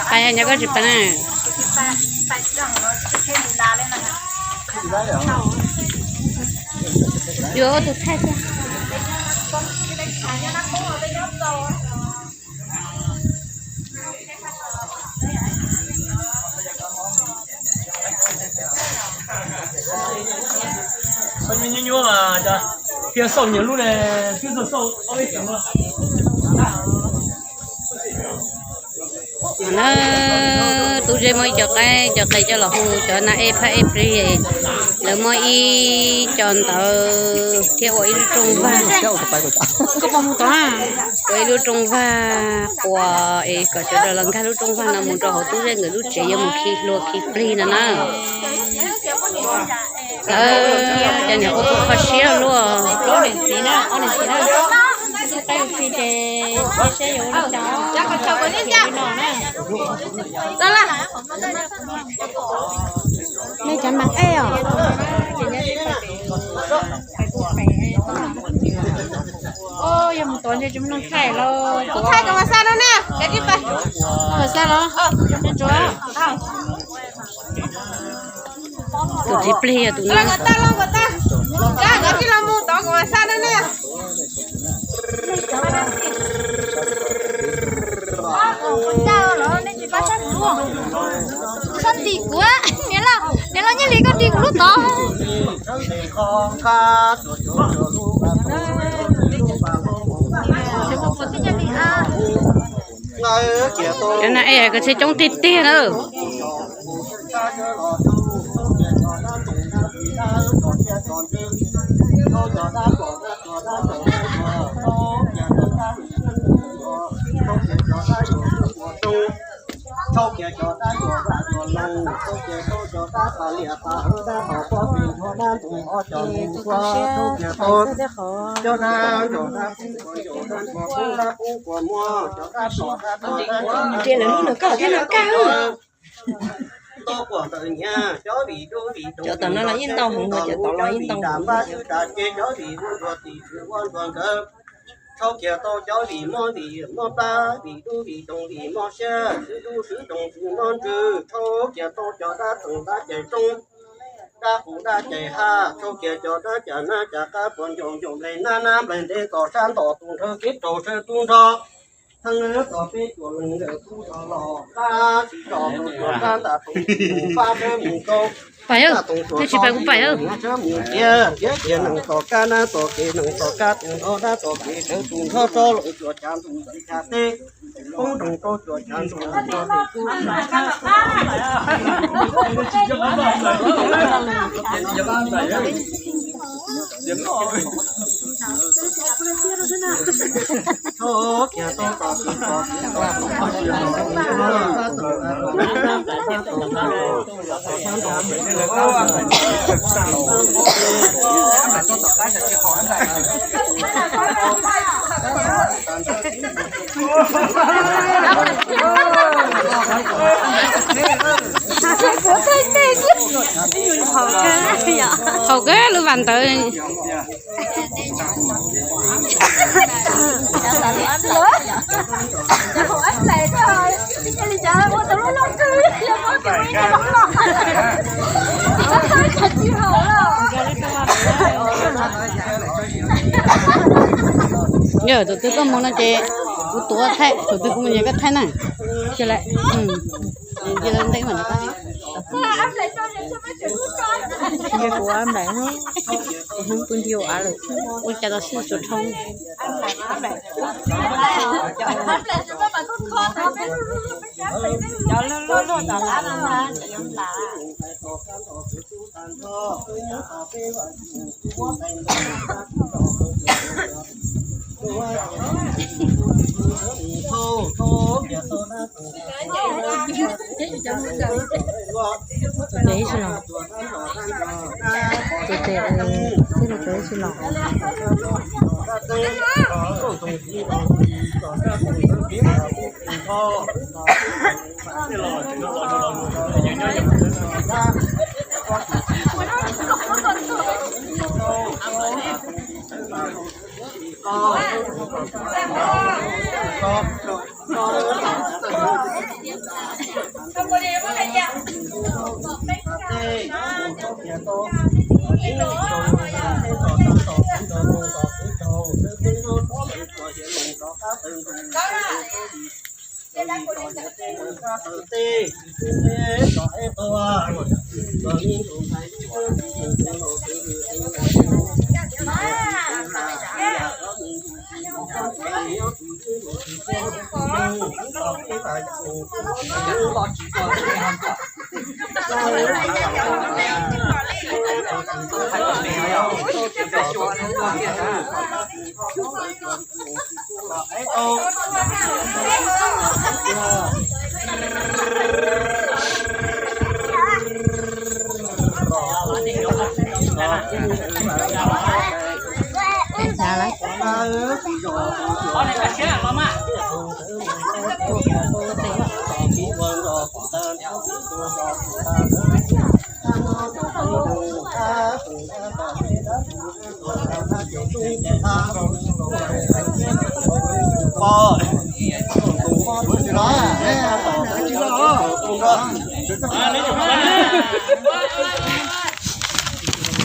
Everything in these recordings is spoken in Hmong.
Pais nyob koj tsis pais na. Yuav ua tus thaij xwb. Nyuaj nyuaj mas thiaj xauj nyias lub ne, twb xauj xauj ob peb xeem no. Na, tub zeb muab ib co qaib co qe coj los hu cov nas ej phaj ej plig, lawv muab ib co ntawd thiab ua ib lub rooj vag, ua ib lub rooj vag quas es kom sawv daws los nkag lub rooj vag no mus rau hauv tub zeb nkawd lub tsev yuav mus khi hlua khi plig no na. Lawv cov niam ua kho siab luaj. Nej cov nas ej os. Yog mus tod ntshe tsis muaj neeg thaij los. Kuv thaij kom mas xa no na, kom mas xa los. Tus txiv plig yog tus no. Nkawd tij laug mus tod kom mas xa no na. Sab nti kuv, niam laus, niam laus Nyiaj Hlis koj nti kuv lub tod. Cov nas ej koj txhia coob tiag tiag na. Thauj kiag cov dab yuav vaj yuav loog, thauj kiag thauj cov dab pas liam pas hawb dab tom pob pes ntsuag dab ntoo ob cov mus ua, thauj kiag thauj cov dab nrog dab pub kuas yau dab nrog pub dab pub kuas muag, cov dab tom dab tom dab nrog dab tom dab nrog Tau quas ntawm nyiaj cov vim dub vim doog, cov tom no los yeej ntau heev, cov tom los yeej ntau heev. Ram npab swb ram ces cov vim ua nruag tim tswv ua nruag nkawd. Rhaub kiag tau cov vim mob vim mob plab, vim dub vim doog vim mob siab, swb dub swb doog swb mob ntsws. Rhaub kiag tau cov dab txeem dab cai roob, dab qus dab cai haj, rhaub kiag cov dab cas nab cas qab puas ncaus ncaus nplaig nab nab nplaig ntev tom sab ntom tus nrhawv kev raug sawv tub nrho. Thaj lawv tom peb cuam leej ntawm tub nrho los qab tsis tso rau cuam qab ntam tus mus pab sawv mus rau. Pais, nej tsis pais kuv pais. Sawv mus tiav tiav tiav nees tom kab nab tom kev nees tom kab tus nrho nab tom kev sawv tus nrho rov los cuam cav ntus ntxeev cav teb. Poob nroos rau cuam cav ntus nrho tus tub. Haum kawg lub vas ntawd. Yog tus twg koj mus no ces kuv tuav thaij, tus twg kuv mus ces koj thaij na. Cia lawv ntev mas. Kuv ab nplaim, kuv hnub pw nti ua av lawm, ua cas los xij tsuas dhau. Ces ib tsis los, ces ces thiab los, ces ib tsis los.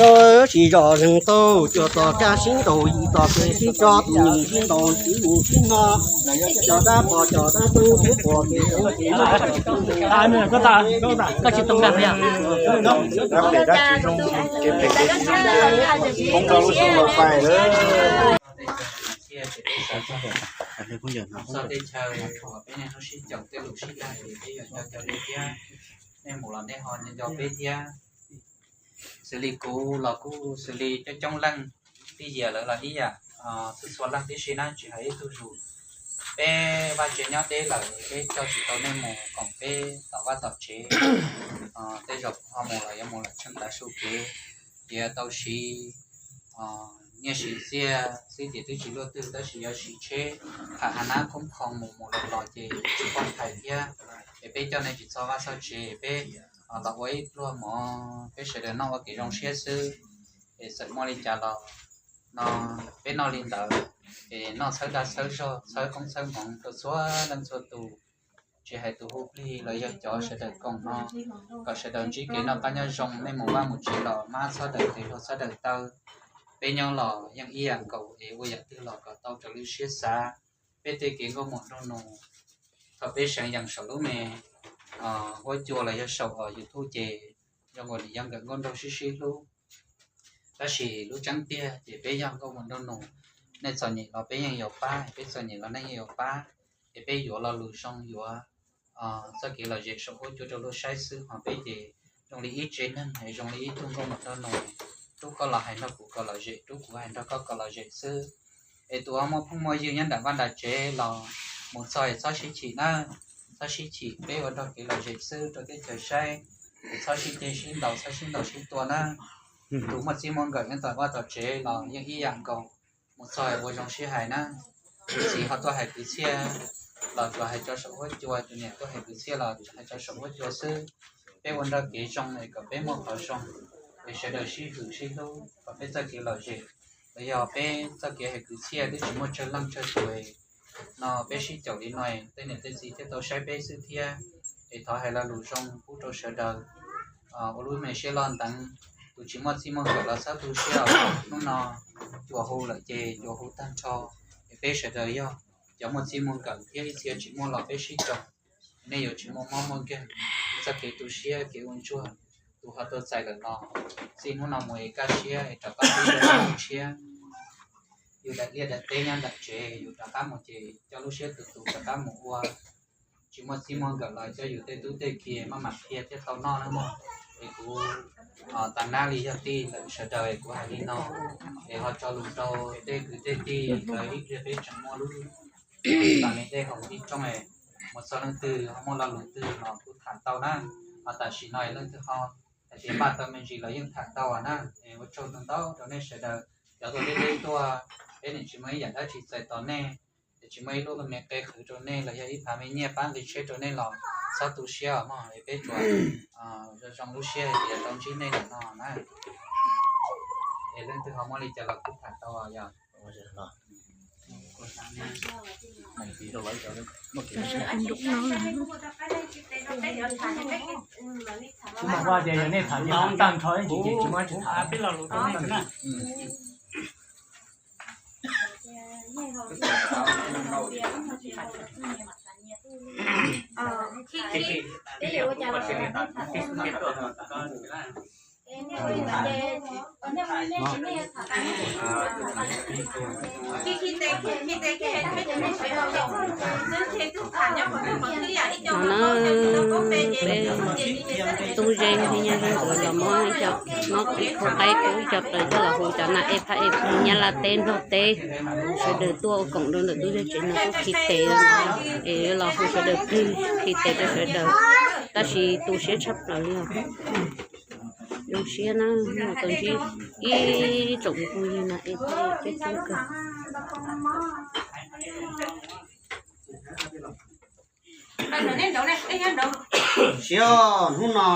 Tau tsis zom zeeg tau, cuag tom kab sib ntaus, yim tom kev sib tso, tus nim sib ntaus sib mus sib no, cov dab pog cov dab tub, sib puas kev sib kev. Koj tsis tau dag, pem dab tsis zoo, kev phem kev tsis zoo, poob rau lub xyoo los pais lawm. Txoj teb chaws uas peb niaj hnub sib caum tej lus sib dag ces peb yuav nco cov li thiab. Nej mus los nej ho nco peb thiab. Xws li kuv los kuj xws li coob coob leej, tij Yias lawv los ib yam, txhua txhua leej tib si na, tsis hais ib tug zus. Peb vaj tsev nyob deb lawm, peb coj tsis tau nej mus koom peb tom vaj tom tsev. Tej zaum ho mus los yuav mus lawm tsheej tav su kev, yuav tau siv nyiaj siv txiaj xwb ces twb tsis luaj twg, tab sis yuav siv tsheb tham ha nab khoob khoo mus mus los los ces tsis poob thais thiab. Es peb coj nej tsis txog vaj txog tsev, peb los ua ib pluag mov, peb sawv daws noj ua kev zoo siab xwb. Es txawm muaj li cas los no peb noj li ntawd, es noj txhawb dag txhawb zog, txhawb koob txhawb hmoov rau txhua leej txhua tus, tsis hais tus hu plig los yog cov sawv daws koom no, kom sawv daws ntsib kev noj qab nyob zoo, nej mus vaj mus tsev los mab txhob daws tes hluas txhob daws taw. Peb nyob los yeej ib yam nkaus, es ua yam twg los kom tau raws li siab xav. Peb tej kev nkauj muam nraug nus, thaum peb seev yees saum lub me huab cua los yog saum YouTube ces zoo nkaus li yog nkawm nkauj nraug sib sib hlub. Tab sis lub tseeb tiag ces peb yog nkauj muam nraug nus, nej txom nyem los peb yeej yuav pab, peb txom nyem los nej yeej yuav pab. Es peb yuav lo lus zoo, yuav txoj kev lom zem saum huab cua rau luag saib xwb, ho peb ces zoo li ib tsev neeg, zoo li ib tug nkauj muam nraug nus, rub koj los hais nrog kuv kom lom zem, rub kuv hais nrog koj kom lom zem xwb. Es tus uas muaj phooj muaj ywg nyob nram vaj nram tsev los mus txog es txhob sib chim na, txhob sib chim, peb ua nrog kev lom zem xwb rau teb chaws saib. Es txhob sib ceg sib ntaus, txhob sib ntaus sib tua na. Tus muaj txij muaj nkawm nyob tom vaj tom tsev los yeej ib yam nkaus, mus txog es ua zoo sib hais na. Kwv txiv ho tuaj hais kwv txhiaj los tsuas hais rau saum huab cua, tus niam tuaj hais kwv txhiaj los tsuas hais rau saum huab cua xwb. Peb ua nrog kev zoo es kom peb muaj qhov zoo, es sawv daws sib hwm sib hlub kom peb txoj kev lom zem. Los yog peb txoj kev hais kwv txhiaj twb tsis muaj tsawg leej tsawg tus no, peb sib caum li no es tej niam tej txiv thiaj tau saib peb xwb thiab. Es thov hais lo lus zoo pub rau sawv daws ua lub me siab loj nteev. Tus tsis muaj txij muaj nkawm los txhob tu siab os, hnub no cua hu lawm ces cua hu tag nrho. Es peb sawv daws yog cov muaj txij muaj nkawm thiab, ib txhia tsis muaj los peb sib koom, nej yuav tsis muaj mob muaj nkeeg. Txoj kev tu siab kev ua ntsuag, tus ho tau txais lawm los txij hnub no mus es kaj siab es rov qab mus tshiab. Yus daim liaj daim teb nyob nram tsev, yus rov qab mus ces coj lub siab tus tus rov qab mus ua. Tsis muaj txij muaj nkawm los coj yus tej tub tej ki maj mam qhia thiaj tau noj na mog. Es kuv tas nab li yog tij ntawm sawv daws es kuv hais li no, es ho tso lus rau tej kwv tej tij lawv ib pliag peb tseem muaj lub tas me dej haus ib rooj es mus txog leej twg ho muaj lo lus twg los kuj tham tau na. Ho tam sim no es leej twg ho hais tias npaj tau me ntsis los yeej tham tau na. Es ua tsaug ntau ntau rau nej sawv daws cov tuaj deb deb tuaj, peb niam tsis muaj ib yam dab tsi txais tos nej, es tsis muaj ib lub me qe qhwv rau nej los yog ib phav me nyiaj pab nqi tsheb rau nej los txhob tu siab os mog, es peb tsuas zoo zoo lub siab hais tias tau ntsib nej lawm no na. Es leej twg ho muaj li cas los kuj tham tau yog. Kuv mas ua tias yog nej tham tag nrho ib ntsis ces tsis muaj dab tsi tham na. No na, peb tub ze thiab nyab ze nkawd los muab ib co, muab qhov qaib pub ib co plaws coj los hu cov nas ej phab ej phooj nyab laj teb nplog teb, sawv daws tuaj ua koom rau ntawm tub ze tsev no kuj khi tes, es los hu sawv daws plig khi tes rau sawv daws, tab sis tu siab tshaj plaws li os. Zoo siab na, tau ntsib ib tsoom phooj ywg nas ej peb tub kawg. Siab hnub no,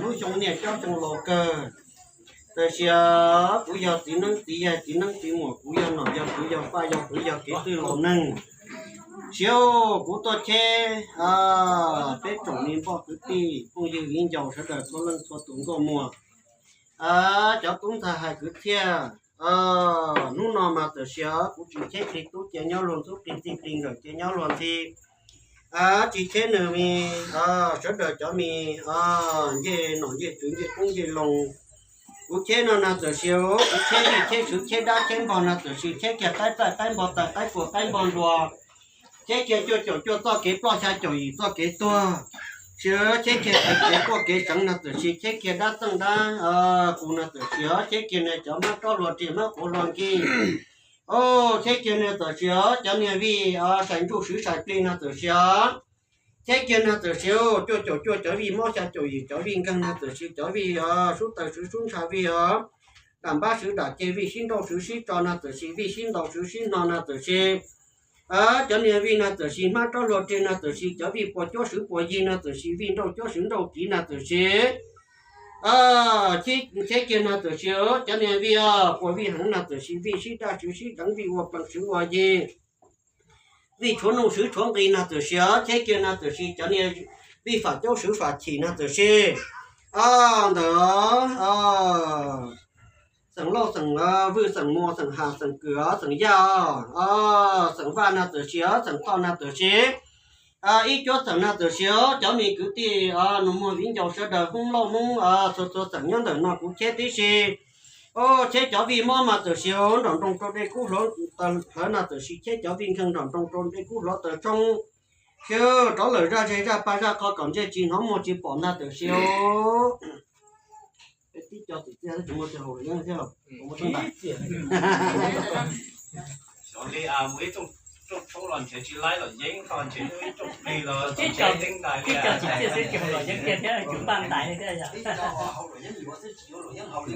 lub xyoo niaj cob xyoo laus kawg, tab sis kuv yog txiv neeb txiv yaig txiv neeb txiv muam, kuv yog nom yog tswv yog paj yog kwv yog kev twj laus neeg. Siab kuv tuaj cheb peb tsoom me npoj kwv tij phooj ywg viv ncaus sawv daws txhua leej txhua tus nkauj muam, cov tub ntxhais hais kwv txhiaj. Hnub no mas txawm sis kuv tsis cheb plig tub cia nyob luag ntxub, plig txij plig nkawm cia nyob luag ntxhi, tsis cheb nws me, sawv daws cov me ncej nom ncej tswv ncej koob ncej loo. Kuv cheb no na txawm sis kuv cheb vij cheb sw cheb dab cheb npog no txawm sis cheb kiag qaib txaij qaib npog txais qaib puas qaib npog ntuas, cheb kiag cuaj caum cuaj txoj kev ploj xya caum yim txoj kev tuag, sis cheb kiag kev quaj kev seev no txawm sis cheb kiag dab txeej dab qus no txawm sis cheb kiag niag cov hmab rob hlua ris hmab quav hlua nkig, cheb kiag niag txawm sis cov niag vij sai ntsuj swv sai plig no txawm sis cheb kiag niag txawm sis cuaj caum cuaj cov vij mob xya caum yim cov vij nkeeg no txawm sis cov vij sub taws swv sub ntsha vij os, dam npab swv dam ceg vij sib nrauj swv sib tso no txawm sis vij sib ntaus swv sib hno no txawm sis cov niag vij no txawm sis hmab rob hlua ris no txawm sis cov vij puas cuab swv puas yig no txawm sis vij nrauj cuab swv nrauj kiv no txawm sis cheb kiag no txawm sis cov niag vij puas vij heev no txawm sis vij sib daj swv sib deev vij ua plees swv ua yig, vij tshuav nuj swv tshuav nqi no txawm sis cheb kiag no txawm sis cov niag vij fam caub swv fam chim no txawm sis ntawm xeem Lauj xeem Vwj xeem Muas xeem Has xeem Kwm xeem Yaj xeem Vaj no txawm sis xeem Thoj no txawm sis ib cuab xeem no txawm sis cov me kwv tij nus muag viv ncaus sawv daws Hmoob Lauj Hmoob txhua txhua xeem nyob ntawm no kuv cheb tib si. Cheb cov vij mob mas txawm sis nraum nroog rau dej kub hluav taws plhawv no txawm sis cheb cov vij nkeeg nraum nroog rau dej kub hluav taws tsoob, sis rov lawm zaj zej zaj paj zaj qhov kom ntsej tsis hnov muag tsis pom ntag txawm sis. Peb tib co txim txiaj tsis muaj tsis haus luam yeeb thiab. Xyov li mus ib rooj tshoob los nrhiav tsis laib los yeeb, ho nrhiav ib rooj plig los tib co txim txiaj xwb tsis haus luam yeeb kiag thiab tsis npaj ntais li thiab yog. Ib co haus luam yeeb yuav xwb tsis yuav luam yeeb haus li.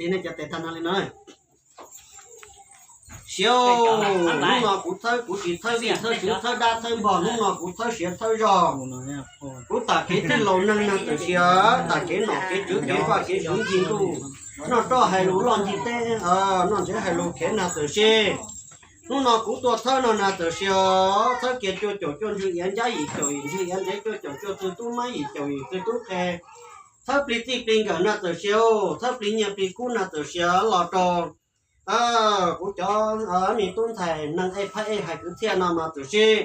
Ib nej cov tes tag no li na. Siab, hnub no kuv txhawb, kuv tsis txhawb vij txhawb sw txhawb dab txhawb npog, hnub no kuv txhawb siav txhawb zog. Kuv tam kev tij laus neeg no txawm sis, tam kev nom kev tswv kev vaj kev sw ncig ntuj, noj roj hais lus loj ncig teb, noj ntsev hais lus khev no txawm sis. Hnub no kuv tuaj txhawb no na txawm sis, txhawb kiag cuaj caum cuaj ntswg iav ncab yim caum yim ntswg iav ntsev cuaj caum cuaj txwg tub mab yim caum yim txwg tub qhe. Txhawb plig txij plig nkawm no txawm sis, txhawb plig nyiaj plig kub no txawm sis los rau kuv cov me tub ntxhais neeg ej phab ej hais kwv txhiaj no mas txawm sis.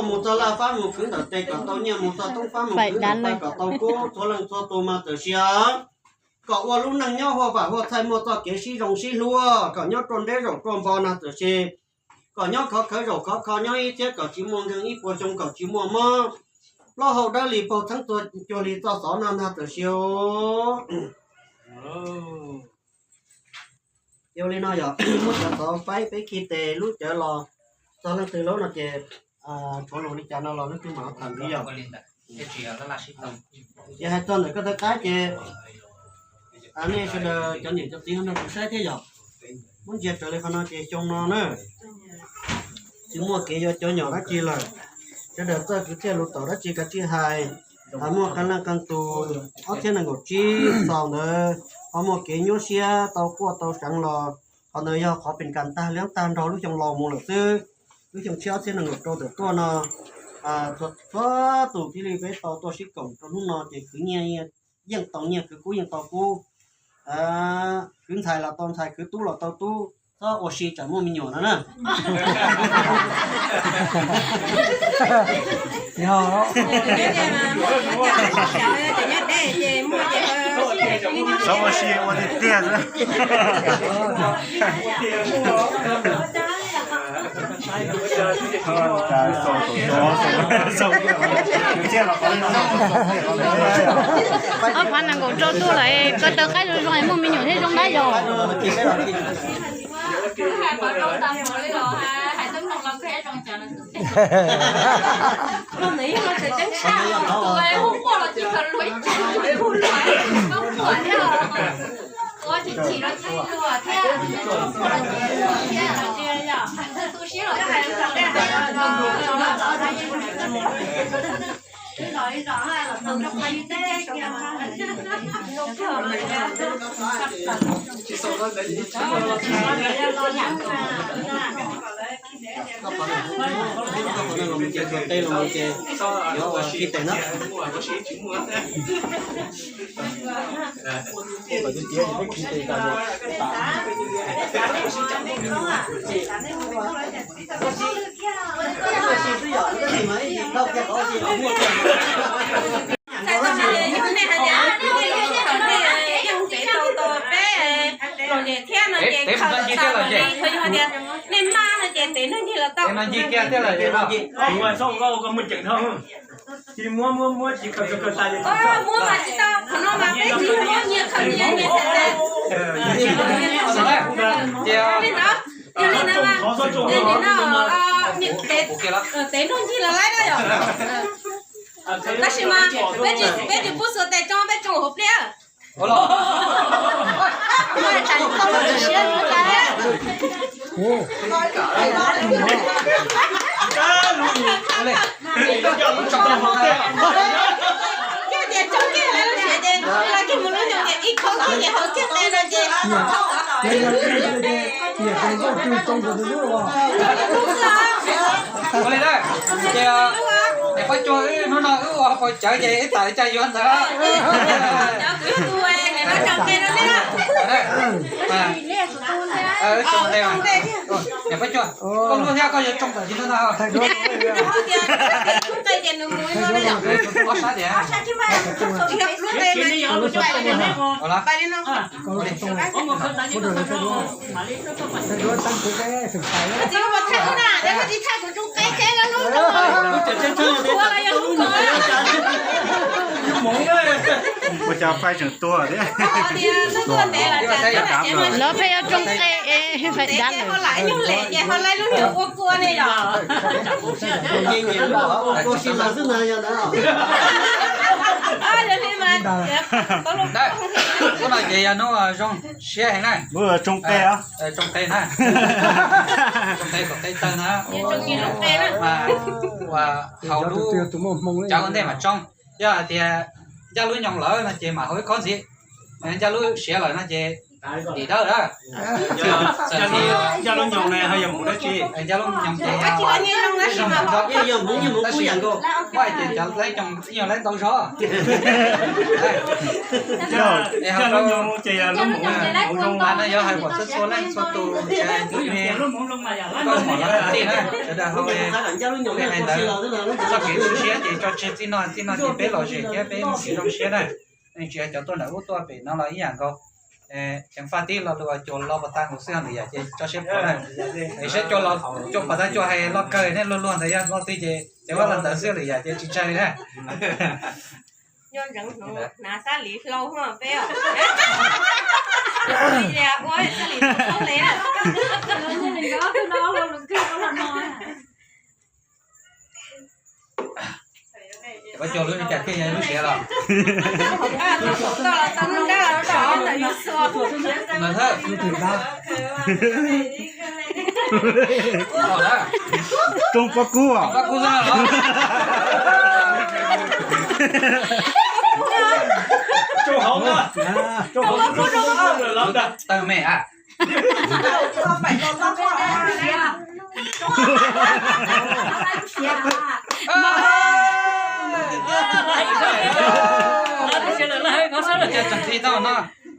Mus txog laj fab mus khwv ntawm tes kom tau nyiaj, mus txog toob fab mus khwv ntawm taw kom tau kub txhua leej txhua tus mas txawm sis. Kom ua lub neej nyob huaj vam huaj txhaij muaj txoj kev sib zoo sib hlub, kom nyob ruaj nreb zaum ruaj npo no txawm sis. Kom nyob khov khawv zaum khov kho nyob ib txhiab kom tsis muaj nkeeg ib puas xyoo kom tsis muaj mob. Plaub hau dawb li paug txheeb txhua cuag li txoj xov no ntag txawm sis. Ua li no yog muab cov xov faib peb khi tes lub cawv los txog leej twg lub no ces tshuav luag li cas no los leej twg mam tham ntxiv yog. Ces hais txog ntawm koj thawj qab ces nej sawv daws cov niam cov txiv no kuv saib thiab yog. Muab ntsia raws li qhov no ces xyoo no na tsis muaj kev yuav cov nyom dab tsi lawm. Sawv daws txawj kwv txhiaj lus taum dab tsi kav tsij hais. Muaj qee leej qee tus ob txhiab nees nkaum tsib txaus ntawd qhov muaj kev nyuaj siab tau quaj tau seev los qhov ntawd yog qhov pes kas tag liab tag nrho lub xyoo los mus lawm xwb. Lub xyoo tshiab ob txhiab nees nkaum rau tawm tuaj no, txhua tus thiaj li peb tau tuaj sib koom rau hnub no ces khwv nyiaj yeej tau nyiaj, khwv kub yeej tau kub, khwv ntxhais los tau ntxhais, khwv tub los tau tub, txhob ua si tsam muaj me nyuam no na. Txhob ua si ua tiag tiag xwb. Ob phav nees nkaum rau tuaj lawm, ko taw qaib zoo zoo es muaj me nyuam thiab zoo dab yog. Qhov no los mus ces tus teb los mus ces yuav ua si tes na. Yeej tsev tau tau peb los ces thiab no ces khaws los tau los li, yog tias nej maj no ces tsev neeg ncig los tau. Muab mas tsis tau, qhov no mas peb tsis muab nyias khaws nyias nyias xwb tes. Yog li ntawd, yog li ntawd mas, yog li no, tsev neeg ncig los laib na yom. Tab sis mas peb tsis pub xuas tes tsoo, peb tsoo hauv pliaj. Tias tsoo kiag lawv lub siav ces lawv cog mus lub nyuag ces ib khob kiag ces haus kiag tes no ces. Ua li na, ces niam Paj Cuag wb hnub no wb ua hauv paus cawv ces ib txawm cas yuav ntawd. Niam Paj Cuag, koj luaj thiab koj yuav tsoo tawm tsis hnub no. Ob sab tias. Ua cas fais tseem tuag thiab. Lawv pheej yuav tsoo qe es fais dav lawm. Hnub no ces yog hnub zoo siab heev na. Tsoo qe, tsoo qe na. Tsoo qe kom qe tawg na. Mas ua hauv lub cawv ua ntej mas tsoo. Yog hais tias ncaj lub nyoos lawm no ces mam haus ib khob ntxiv. Ncaj lub siav lawm no ces dim dawb na. Ncaj lub nyoos ne ho yog mus dab tsi? Ncaj lub nyoos ces yog mus ntau, tab sis muaj hais tias cov laib nyoos ib nyuag laib ntau zog. Ncaj lub nyoos ces yog lub mus zoo no yog hais kom txhua txhua leej txhua tus, koj muam los kwv tij na, sawv daws hauv li hais ntawd, txoj kev zoo siab ces tso tseg txij no, txij no ces peb lom zem thiab peb muaj kev zoo siab na. Tsis hais cov tuaj ntawm ub tuaj pem no los ib yam nkaus. Ceev faj tib lo lus cua lo pas tas nkaus xwb lwm yam ces tso siab phem na. Es siab cua los cua pas tas cua hais lo kawg nej luag luag ntawd yog lo twg ces ceev faj lo ntawd xwb lwm yam ces tsis tseg li na. Nyob ntseev hnav xab lis hlau peb os. Ua xab lis hlau le na. Pab cua lub cas thiaj yog lub siav los? Tsoo pob kub os. Tau me a.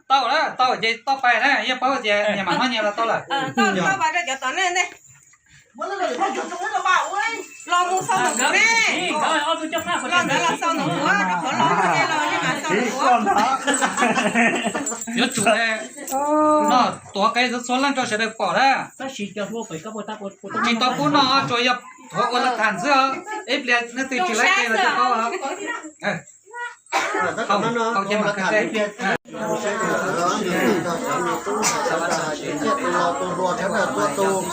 Tau na, tau ces tau pais na, yeej paub tias nyias mam noj nyias los tau lawm. Los mus xaus ntawm kuv ne. Los ntawd los xaus ntawm kuv, rau qhov los ntawd los yeej mam xaus ntawm kuv. Yuav tsum noj tuav qe txhua leej rau sawv daws pom na. Tsis tau pub noj, tsuas yog thuav ua lawv tham xwb os. Ib pliag leej twg tsis laib qe los tsis paub os. Tus hluas thiab tus tua tus,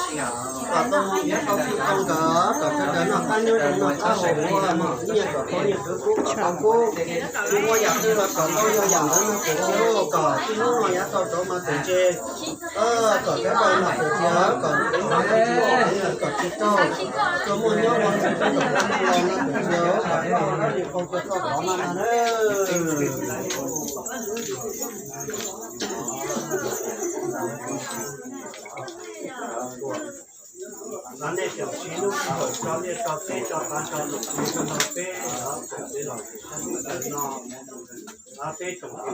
kom tau mus nyob tau pw tau nkawd, kom sawv daws noj qab nyob zoo noj qab haus, ua mom nyiaj kom tau nyiaj khwv kub kom tau kub, ua yam twg los kom tau yog yam ntawd no tus hluas, kom txij hnub no yav tau rov mas tus tse, kom sawv daws mas tus tse kom tsis raug, kom tsis raug, tsuas muaj nyob ua neeg tsuas ua neeg los no tus tse, kom tsis raug li qau tsuas txoj tod no na. Nej tseem siv lub sij hawm tso liaj tso teb tso qav tso num no peb los peb los no, peb tsoom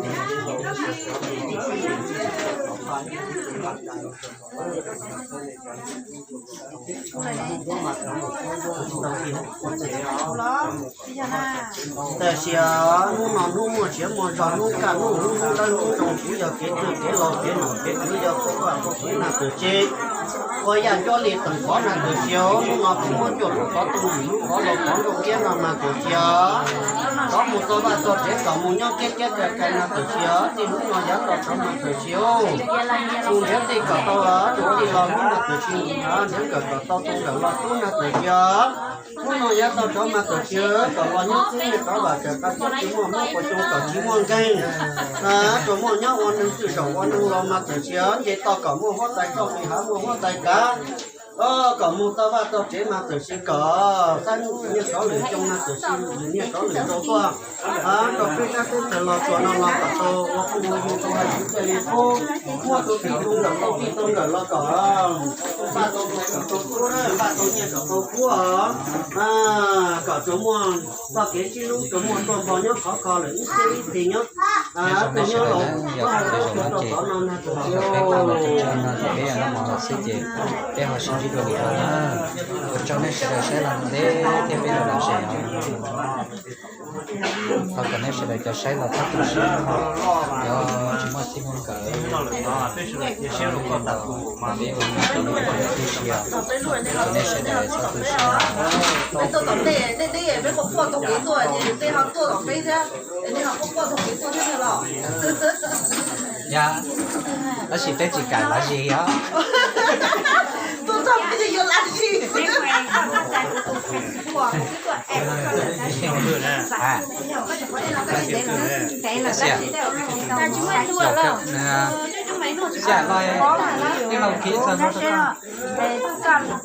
Tam sis hnub no hnub muaj tsiaj muaj zog, hnub kaj hnub huv, hnub dawb hnub zoo, kuv yog kev twg kev laus kev nom kev kwv, yog txhua vaj txhua tsev mas tus tse, ua yam nco li teem qhov mas tus tse, hnub no kuv muab cuam rau qhov txooj ywm lub qhov laus qhov nkaus iab no mas tus tse, rov mus txog vaj txog tsev kom mus nyob kiab kiab kawg kawg mas tus tse, txij hnub no yav tau rov mas tus tse, tus nrhiav txij kom tau tus tij los hnub no tus tse, nrhiav kawm kom tau tus nkawm los hnub no tus tse. Hnub no yav tau rov mas tus tse, kom los nyob xwb nej rov vam tsawg qab txob tsis muaj hmoob quas xyoo kom tsis muaj nkeeg, tsuas muaj nyob ua neeg txwj zaum ua neeg los mas tus tse, nce toj kom muaj huab tais txoj kev hav muaj huab tais kav, kom mus txog vaj txog tsev mas tus tse kom xab nyiaj sov lwm xyoo mas tus tse lwm nyiaj sov lwm rau tuaj, rau peb sab teb chaws los tsuas no los kom tau ua phooj ua ywg tau hais tsis txawj li qub, muaj tus tij tus nkawm tau tij tau nkawm los kom npaj tau nyiaj kom tau kub, npaj tau nyiaj kom tau kub os. Kom tsuas muaj txoj kev sib hlub, tsuas muaj tuaj npo nyob khov kho lawm ib txhiab ib txhis nyob, tus nyob laus tus tub hau tub xyoo rau tod no nag tus tsis xwb ces peb ho sib ntsib dua lwm zaus na. Ua tsaug nej sawv daws saib los ntev thiab peb los lom zem os. Thov kom nej sawv daws cov saib los txhob tu siab, cov tsis muaj txij muaj nkawm, peb ua neej txoj kev tu siab, kom nej sawv daws txhob tu siab. Peb tuaj tom tej deb deb peb quaj quaj taug kev tuaj ces tej ho tuaj tom peb thiab, es nej ho quaj quaj taug kev tuaj thiab los. Yog, tab sis peb tsis kam lov zis os. Tuaj txog peb yuav lov zis.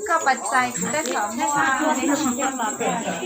Koj pas txais kuv tej thaum muaj.